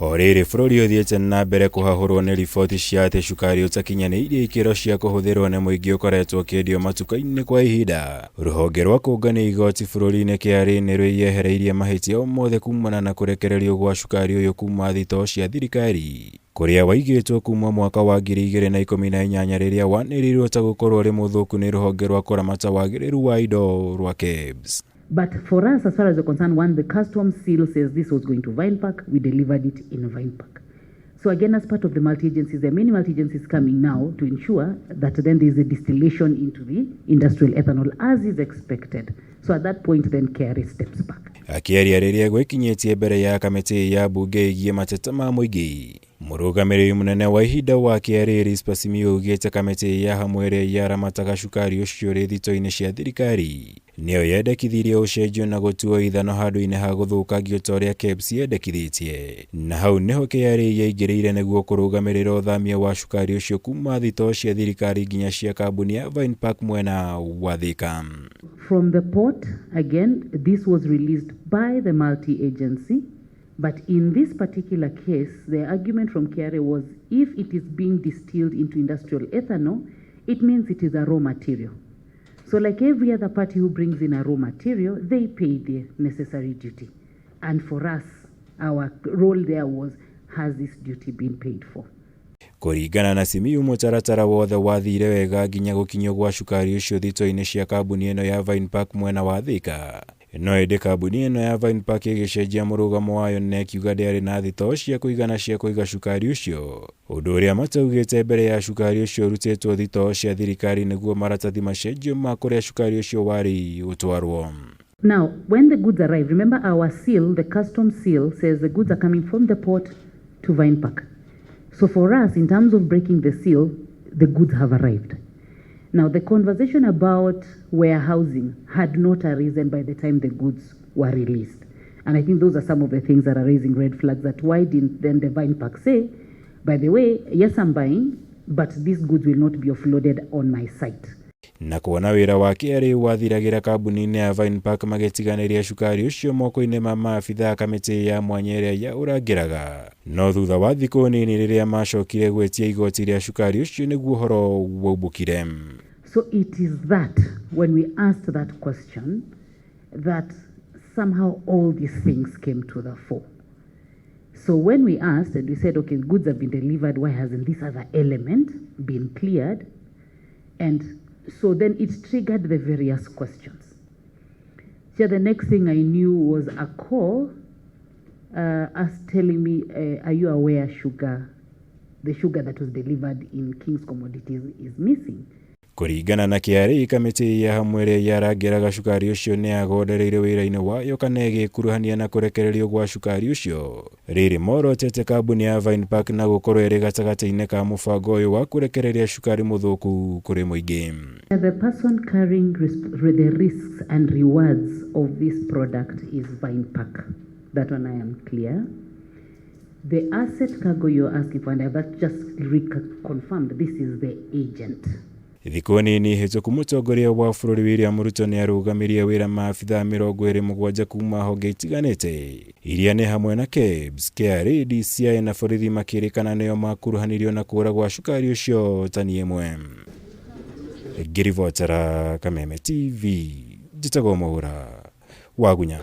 O rĩrĩ bũrũri ũthiĩte na mbere kũhahũrwo nĩ riboti cia atĩ cukari ũtakinyanĩirie ikĩro cia kũhũthĩrwo nĩ mũingĩ ũkoretwo ũkĩendio matuka-inĩ kwa ihinda. Rũhonge rwa kũngania igoti bũrũri-inĩ KRA nĩ rwĩyehereirie mahĩtia o mothe kumana na kũrekererio gwa cukari ũyũ kuma thitoo cia thirikari kũrĩa waigĩtwo kuma mwaka wa 2018 rĩrĩa wanĩrĩirwo ta gũkorwo ũrĩ mũthũku nĩ rũhonge rwa kũramata wagĩrĩru wa indo rwa KEBS. But for us, as far as we're concerned, when the customs seal says this was going to Vine Park, we delivered it in Vine Park. So again, as part of the multi-agencies, there are many multi-agencies coming now to ensure that then there is a distillation into the industrial ethanol as is expected. So at that point, then KRA steps back. Akĩaria rĩrĩa gwĩkinyĩtie mbere ya kamĩtĩ ya mbunge ĩgiĩ mateta ma mũingĩ, mũrũgamĩrĩri mũnene wa ihinda wa KRA Risper Simiyu augĩte kamĩtĩ ya hamwe ĩrĩa yaramataga cukari ũcio ũrĩ thito-inĩ cia thirikari nĩyo yendekithirie ũcenjio na gũtuo ithano handũ-inĩ ha gũthũkangio ta ũrĩa KEBS yendekithĩtie, na hau nĩho KRA yaingĩrĩire nĩguo kũrũgamĩrĩra ũthamia wa cukari ũcio kuma thitoo cia thirikari nginya cia kambuni ya Vine Park mwena wa Thika. From the port, again, this was released by the multi-agency. But in this particular case, the argument from KRA was if it is being distilled into industrial ethanol, it means it is a raw material. So like every other party who brings in a raw material, they pay the necessary duty. And for us, our role there was, has this duty been paid for? Kũringana na Simiyu, mũtaratara wothe wathire wega nginya gũkinyio gwa cukari ũcio thito-inĩ cia kambuni ĩno ya Vine Park mwena wa Thika. No ĩndĩ kambuni ĩno ya Vine Park ĩgĩcenjia mũrũgamo wayo na ĩkiuga ndĩarĩ na thitoo cia kũigana cia kũiga cukari ũcio, ũndũ ũrĩa mataugĩte mbere ya cukari ũcio ũrutĩtwo thitoo cia thirikari nĩguo maratathi macenjio ma kũrĩa cukari ũcio warĩ ũtwarwo. Now, when the goods arrive, remember our seal, the custom seal, says the goods are coming from the port to Vine Park. So for us, in terms of breaking the seal, the goods have arrived. Now, the conversation about warehousing had not arisen by the time the goods were released. And I think those are some of the things that are raising red flags, that why didn't then the Vine Park say, by the way, yes, I'm buying, but these goods will not be offloaded on my site? Na kuona wĩra wa KRA wathiragĩra kambuni-inĩ ya Vine Park, magĩtiganĩria cukari ũcio moko-inĩ ma maabithaa kamĩtĩ ya mwanya ĩrĩa ya ũrangĩraga. No thutha wa thikũ nini rĩrĩa macokire gwĩtia igoti rĩa cukari ũcio nĩguo ũhoro waumbũkire. So it is that when we asked that question that somehow all these things came to the fore. So when we asked and we said, okay, goods have been delivered, why hasn't this other element been cleared? And so then it triggered the various questions. So the next thing I knew was a call us telling me, are you aware sugar, the sugar that was delivered in King's Commodities is missing? Kũringana na KRA, kamĩtĩ ya hamwe ĩrĩa yarangĩraga cukari ũcio nĩ yagondereire wĩra-inĩ wayo kana ĩgĩkuruhania na kũrekererio gwa cukari ũcio rĩrĩ morotete kambuni ya Vine Park na gũkorwo ĩrĩ gatagatĩ-inĩ ka mũbango ũyũ wa kũrekereria cukari mũthũku kũrĩ mũingĩ. The person carrying the risks and rewards of this product is Vine Park. That one I am clear. The asset cargo you're asking for, and I've just reconfirmed, this is the agent. Thikũ nini hĩtũku, mũtongoria wa bũrũri William Ruto nĩ arũgamirie wĩra maabithaa 27 kuma honge itiganĩte iria nĩ hamwe na KEBS, KRA, DCI na borithi, makĩrĩkana nĩo makuruhanirio na kũra gwa cukari ũcio tani ĩmwe. Ngĩribotera Kameme TV, njĩtagwo Mwaura Wagunya.